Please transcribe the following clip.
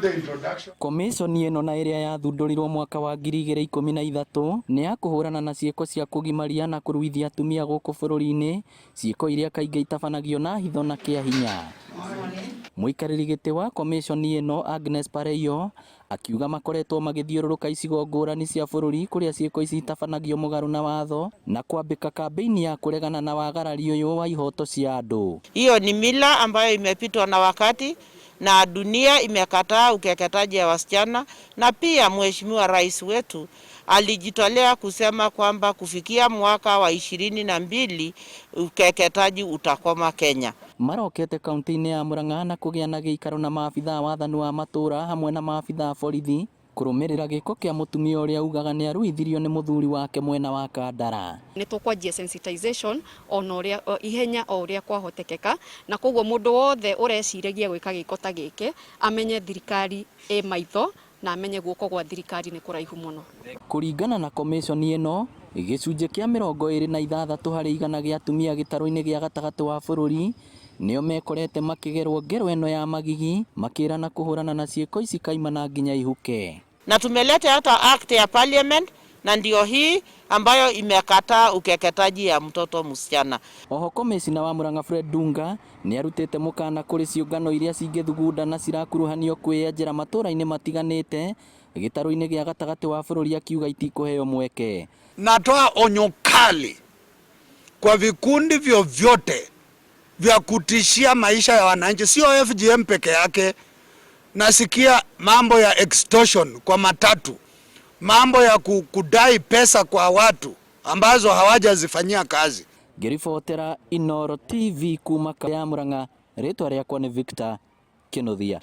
the introduction. Komiconi ĩno na ĩrĩa yathundũrirwo mwaka wa 2013 nĩ ya kũhũrana na ciĩko cia kũgimaria na kũruithia atumia gũkũ bũrũri-inĩ, ciĩko iria kaingĩ itabanagio na hitho na kĩa hinya. Mũikarĩri gĩtĩ wa komiconi ĩno Agnes Pareiyo akiuga makoretwo magĩthiũrũrũka icigo ngũrani cia bũrũri kũrĩa ciĩko ici itabanagio mũgarũ na watho na kwambĩka kambĩini ya kũregana na wagarari ũyũ wa ihoto cia andũ. Hiyo ni mila ambayo imepitwa na wakati na dunia imekataa ukeketaji ya wasichana, na pia Mheshimiwa Rais wetu alijitolea kusema kwamba kufikia mwaka wa 22 ukeketaji utakoma Kenya. Marokete kaunti-inĩ ya Murang'a na kũgĩa na gĩikaro na maabithaa wathani wa matũra hamwe na maabithaa a borithi kũrũmĩrĩra gĩko kĩa mũtumia ũrĩa ugaga nĩ aruithirio nĩ mũthuri wake mwena wa Kandara. Nĩ tũkwanjia sensitization ona ũrĩa ihenya o ũrĩa kwahotekeka, na koguo mũndũ wothe ũreciragia gwĩka gĩko ta gĩkĩ amenye thirikari ĩ maitho na amenye guoko gwa thirikari nĩ kũraihu mũno. Kũringana na komiconi ĩno, gĩcunjĩ kĩa 26% gĩa atumia gĩtarũ-inĩ gĩa gatagatĩ wa bũrũri nĩo mekorete makĩgerwo ngero ĩno ya magigi makĩrana kũhũrana na ciĩko ici kaimana nginya ihuke. Na tumeleta hata act ya parliament na ndio hii ambayo imekataa ukeketaji ya mtoto msichana. Oho komicina wa Murang'a Fred Dunga nĩ arutĩte mũkana kũrĩ ciũngano iria cingĩthugunda na cirakuruhanio kwĩyenjera matũra-inĩ matiganĩte gĩtarũ-inĩ gĩa gatagatĩ wa bũrũri akiuga itikũheo mweke. Natoa onyo kali kwa vikundi vyovyote vya kutishia maisha ya wananchi, sio FGM peke yake. Nasikia mambo ya extortion kwa matatu, mambo ya kudai pesa kwa watu ambazo hawajazifanyia kazi. Ngĩribotera Inooro TV kuma ya Murang'a, rĩtwa rĩakwa nĩ Victor Kinuthia.